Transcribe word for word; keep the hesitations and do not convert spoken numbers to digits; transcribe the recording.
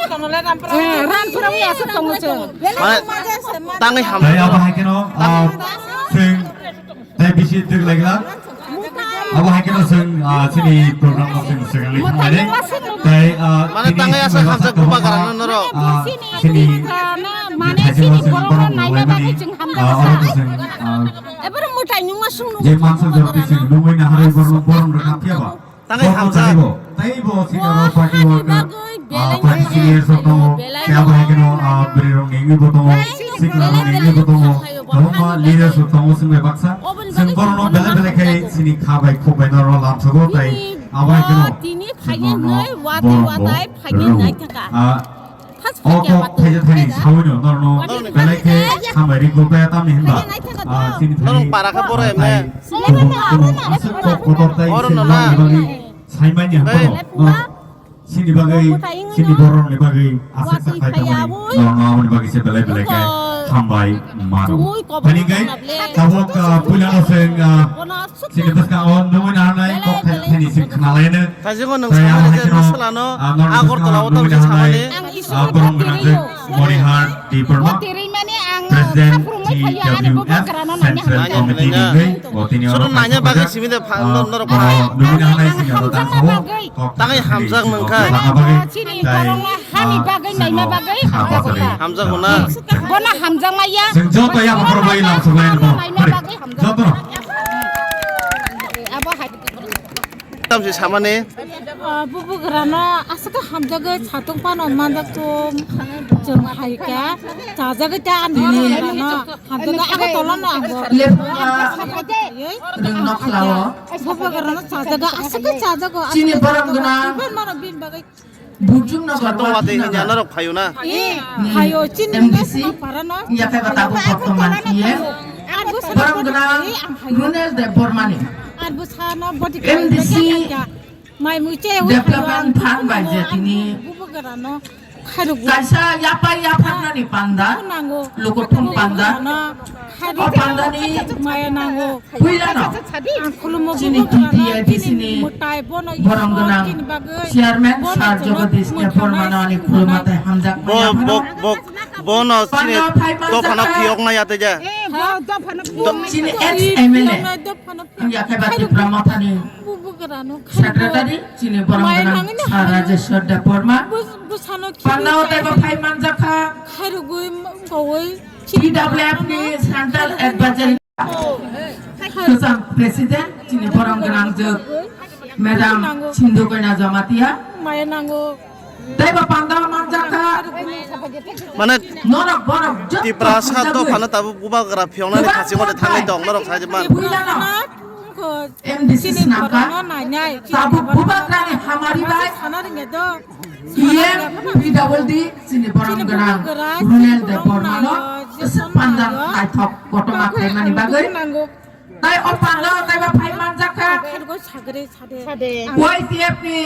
Eh, Rampura wi aswk tongo chwng. Mane, tangwi hamjak. Tei abo hai kheno, ah, chwng tei bisi twk lai glak. Abo hai kheno chwng, ah, chini program no chwng swkangwi thanglainai. Tei, ah, mane tini tangwi aswk swngwi hamjak bwsa bubagra kwbangma, no norok. Ah, chini mane thaisima chini chwng borok no borok no naina bagwi laimani, chwng hamjak ah, oro bwsa. Chwng, ah, eboro mwtai nungma sung nung je mansuk jok chwng nungwi naharwi borok no borom rwkha phiya ba. Tangwi hamjak. Taibo, taibo senior party worker, ah, party senior rok tongo, tei abo hai kheno, ah, bwrwi rok ni wngwi bo tongo, sikla rok ni wngwi bo tongo, kwbangma leaders rok tongo, chwng bai baksa. Chwng borok no belai belai khe chini kha bai khuk bai no rw lamsogo, tei abo hai kheno chwng borok no borom rw. Ah, o kok thaisa thaini sawi no norno belai khe hambai ri gulpaya tamni hinba, ah, chini thani, norok para kha boro ah, emne. Tei kubun kubun aswk kok kotor tei oro no na. Sini bagwi saimanya hwnkhe no, no, chini bagwi, chini borok ni bagwi aswk sak khai tongmani norno aboni bagwi se belai belai khe hambai mano. Thani khe tabuk, ah, puila no se, ah, chini bwskango nungwi naharnai kok thaisa thaini se khna laino. Thaisingno nwng tei abo samani hai je kheno, nwswlano, ah, norni Agartala bwskango o nungwi tamni naharnai, samani. Ah, borok gwnang je Monihar Debbarma, President T W F Central Committee ni wngwi bo tini oro nanya bagwi simi de pha-, ah, norok bono nungwi naharnai sini oro dang sao. Tangwi hamjak nungkha. Tei, ah, chwngno kha bagwi. Hamjak hona. Bono hamjak maya. Chwng joto ya bokhorok bai lam suglai no. Joto no. Abo hai. Tamsi samani. Ah, bubugrano aswk hamjagwi satung phano manjak tum chwng hai kha. Chajagwi ta ani bubugrano hamjagwi abo tolano ang bo. Lepha rwng nokhlao. Bubugrano chajago aswk chajago. Chini borok gwnang. Bin mano bin bagwi. Bujung no. Satung watwi hinya norok phaio na. Eh, phaio chini M D C. Yakhai ba tabuk bortoman P M. Borok gwnang Runel Debbarmani. M D C Development Fund bai je tini kaisa yapai yapharnani panda, lukuthum panda, o pandani puilano chini T T A D C ni borom gwnang chairman Sir Jagadish Debbarmano ani khulumate hamjak. Bo, bo, bo, bono chini dophano phiyokna yatwi ja. Chini ex M L A. Yakhai ba Tipra Mothani secretary, chini borom gwnang Sir Rajeshwar Debbarma. Pandao teibo phai manjakha. P W F ni Central Advisory Kwcham President, chini borom gwnang jwk Madam Sindhu Koina Jamatia. Teibo pandao manjakha. Mane norok borok joto Tiprasa dophano tabuk bubagra phiyoknani khachigwi thangwi tong norok saimano. Builano M D C swnamkha. Tabuk bubagrani hamari bai. P M P W D chini borom gwnang Runel Debbarmano panda naithok kotorma khaimani bagwi. Tai o panda taibo phai manjakha. Y T F ni